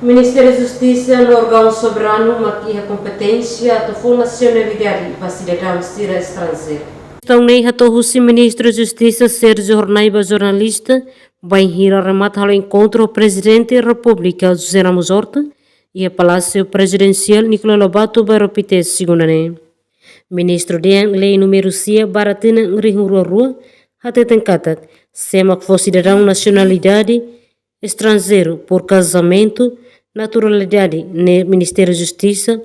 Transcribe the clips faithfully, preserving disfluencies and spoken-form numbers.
Ministériu Justisa no órgaun soberanu mak iha kompeténsia atu fó nasionalidade ba sidadaun sira estranjeiru. Kestaun ne'e hato'o husi Ministru Justisa Sérgio Hornai ba jornalista, bainhira remata halo enkontru ho Prezidente Repúblika José Ramos Horta iha Palásiu Prezidensiál Nicolau Lobato, Bairro Pité, segunda ne'e. Ministru dehan lei númeru sia barra tinan rihun rua rua hateten katak, sé mak fó sidadaun nasionalidade estranjeiru por kazamentu, naturalidade ne'e Ministériu Justisa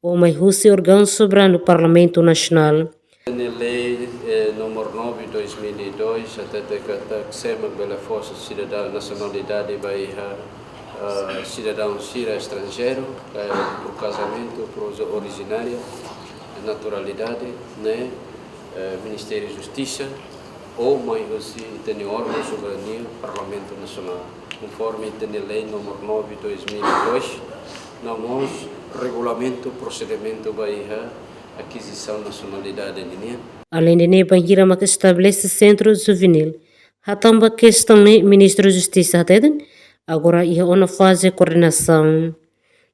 ou mai husi órgaun soberanu Parlamentu Nasionál. Ne'e lei, eh, número nove dois mil e dois, até te kata sema bele fó sidadaun nasionalidade ba iha, eh, sidadaun sira estranjeiru, eh, por kazamentu, por uzu orijinária, naturalidade, ne'e, eh, Ministériu Justisa, ou mai husi ita-nia órgaun soberania Parlamentu Nasionál, konforme ita-nia lei número nove dois mil e dois, no mós regulamentu prosedimentu ba iha akizisaun nasionalidade ninian. Aleinde ne'e, bainhira mak estabelese sentru juvenil, hatán ba kestaun ne'e Ministru Justisa hateten, agora iha ona faze koordenasaun.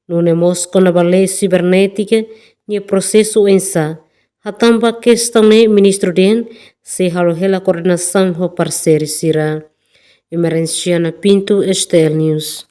Nune'e mós kona-ba lei sibernétika nia prosesu oinsá, hatán ba kestaun ne'e Ministru dehan sei halo hela koordenasaun ho parseiru sira. Emerenciana Pinto, S T L News.